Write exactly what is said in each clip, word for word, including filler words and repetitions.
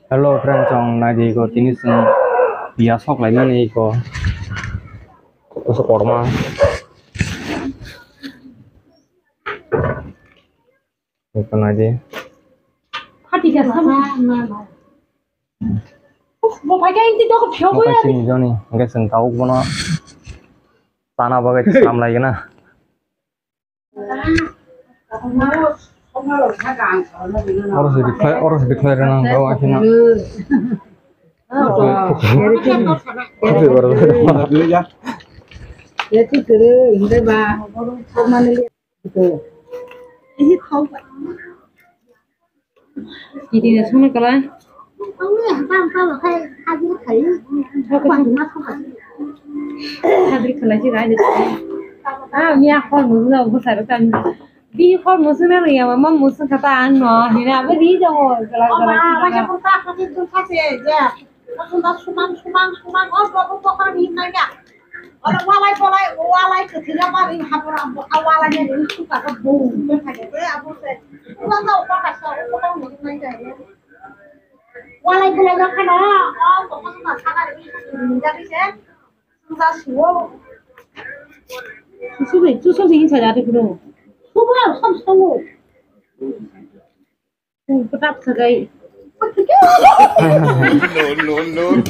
Hello friends, ang nai di ko tini sing ya sok lai nani ko. Koso korma. Ito nai di. Hati ka sa. Mo pai ka inti doko phio ko ya. Sini joni, enggak sing tahu kono. Tanah bagai sam lai na. Oro se declare, oro se declare nang gawa kina. Kiti na sungna kala. Hadri kala si rai de. Ah, mi a hor musu na busa ro kan. Bi hor musu na ri ya ma musu kata an no. Hina ba ri ja ho kala kala. Sumang sumang sumang o bo bo bo kar ni na ya. Oro walai bolai, walai kwthwira ba ring hapra, a walai ni ring suka ka bung, bung phai de, abo se. Ulan da upa ka sa, upa ka ni nai da. Walai bolai no khano, o, o, o, ma sa ka ring, ring da bi se. Sa suwo. Susu ni, susu ni sa da de kuno. Suwo, sam, sam. Putap sagai. No, no, no, no.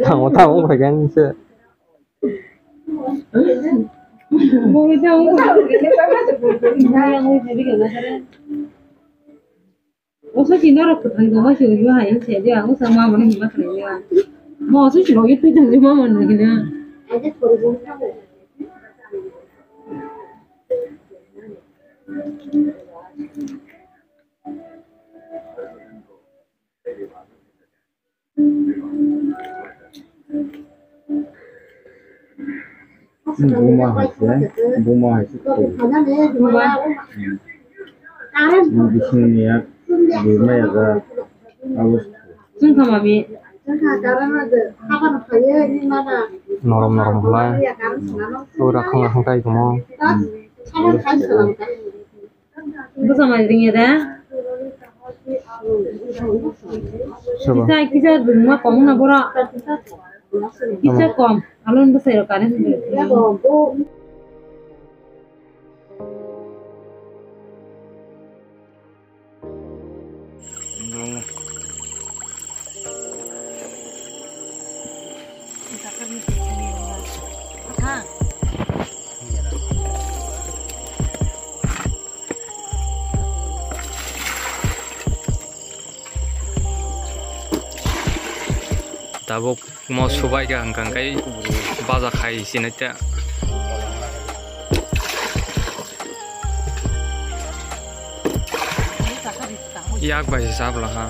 Tamo, tamo, pagan se. Oso si norok kwthang tongma si ui hai se de, ang oso mama no hima khlai ya. Mo oso si logi twi tong mama no hina. Buma hai se, buma hai se. Buma. Bising ni yak, buma ya ga, abos. Chwng kha mami. Norom norom khlai. Ura khang khang tai komo. Bwsa mai ringya da? Sobo? Kisa, kisa dungma kong na boro. Kisa kom. Alon bwsai rok kare. Tabuk mo subai ka hwnkha hwnkhe baja khai sinai ta. Yak bai se sabla ha.